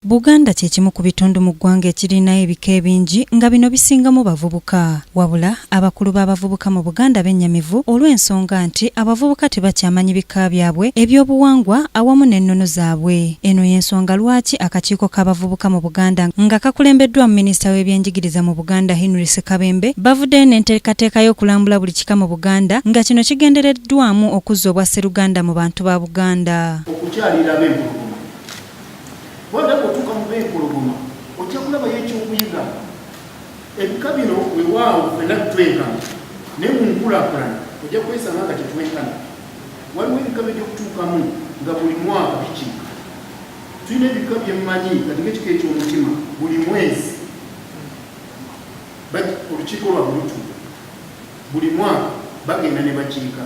Buganda kye kimu ku bitundu mu ggwanga ekirina ebika ebingi nga bino bisingamu bavubuka. Wabula abakulu b'abavubuka mu Buganda bennyamivu olw'ensonga nti abavubuka tebakyamanyi bika byabwe eby'obuwangwa awamu n'ennono zaabwe. Eno y'ensonga lwaki akakiiko k'abavubuka mu Buganda nga kakulembeddwamu minisita w'ebyenjigiriza mu Buganda Henry Ssekabembe bavuddeyo n'enteekateeka y'okulambula buli kika mu Buganda nga kino kigendereddwamu okuzza obwasseruganda mu bantu ba Buganda. Okukyalira ab'empologoma. Kubanga bw'otuuka mu b'empologoma ojja kulabayo ekyokuyiga. Ebika bino wewaawo ffenna twenkana, naye mu nkulaakulana ojja kwesanga nga tetwenkana. Waliwo ebika by'ojja okutuukamu nga buli mwaka bikiika. Tulina ebika bye mmanyi kati ng'ekika eky'omutima buli mwezi olukiiko lwabwe lutuula buli mwaka bagenda ne bakiika.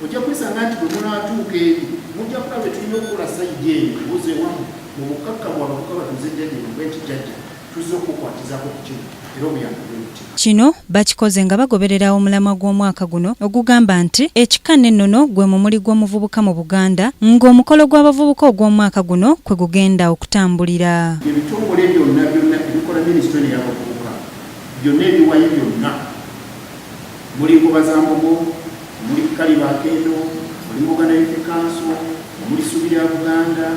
Ojja kwesanga nti bwe munaatuuka eri mujja kulaba tulina okukola sayidi eno mbuzi ewamu mu bukkakkamu abavubuka batuuze jjajja bagambe nti jjajja tuzze okukukwatizaako ku kino era obuyambi bwe buti. Kino bakikoze nga bagoberera omulamwa gw'omwaka guno ogugamba nti ekika n'ennono gwe mumuli gw'omuvubuka mu Buganda ng'omukolo gw'abavubuka ogw'omwaka guno kwe gugenda okutambulira. Ebitongole byonna byonna ebikola minisitule eno ey'abavubuka byonna ebiwayi byonna Muli Nkobazambogo, omuli Kkalibakendo, omuli Muganda Youth Council, omuli Ssuubi lya Buganda,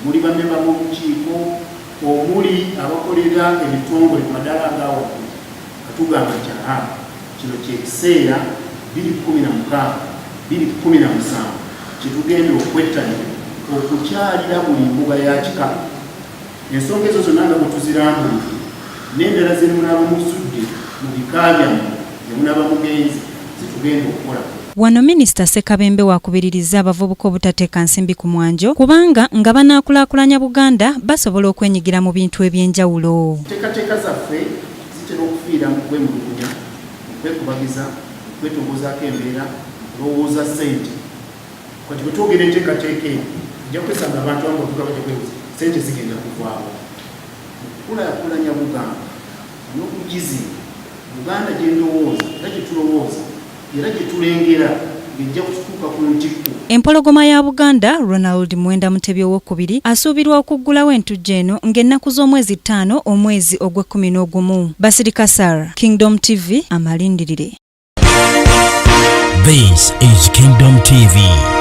omuli bammemba b'obukiiko, omuli abakolera ebitongole ku madaala aga waggulu nga tugamba nti aha kino ky'ekiseera 2016, 2017 kye tugenda okwettanira okukyalira buli mbuga ya kika. Ensonga ezo zonna nga bwe tuzirambuludde n'endala ze munaaba muzudde mu bika byammwe gye munaaba mugenze ze tugenda okukolako. Wano Minisita Ssekabembe w'akubiririzza abavubuka obutateeka nsimbi ku mwanjo kubanga nga banaakulaakulanya Buganda basobola okwenyigira mu bintu eby'enjawulo. Enteekateeka zaffe zitera okufiira mu kwemulugunya, mu kwekubagiza, mu kwetogozaako embeera, mu kulowooza ssente. Kati bwe twogera enteekateeka eno, ojja kwesanga abantu abamu bavuga bajja kwebuuza ssente zigenda kuvaawa. Mu kukulaakulanya Buganda n'okugizimba, Buganda gye ndowooza era gye tulowooza era gye tulengera ng'ejja kutuuka ku ntikko. Empologoma ya Buganda, Ronald Muwenda Mutebi Owokubiri asuubirwa okuggulawo entujjo eno ng'ennaku z'omwezi ttaano omwezi ogw'ekkumi n'ogumu. Basirika Sarah, Kingdom TV, amalindirire. This is Kingdom TV.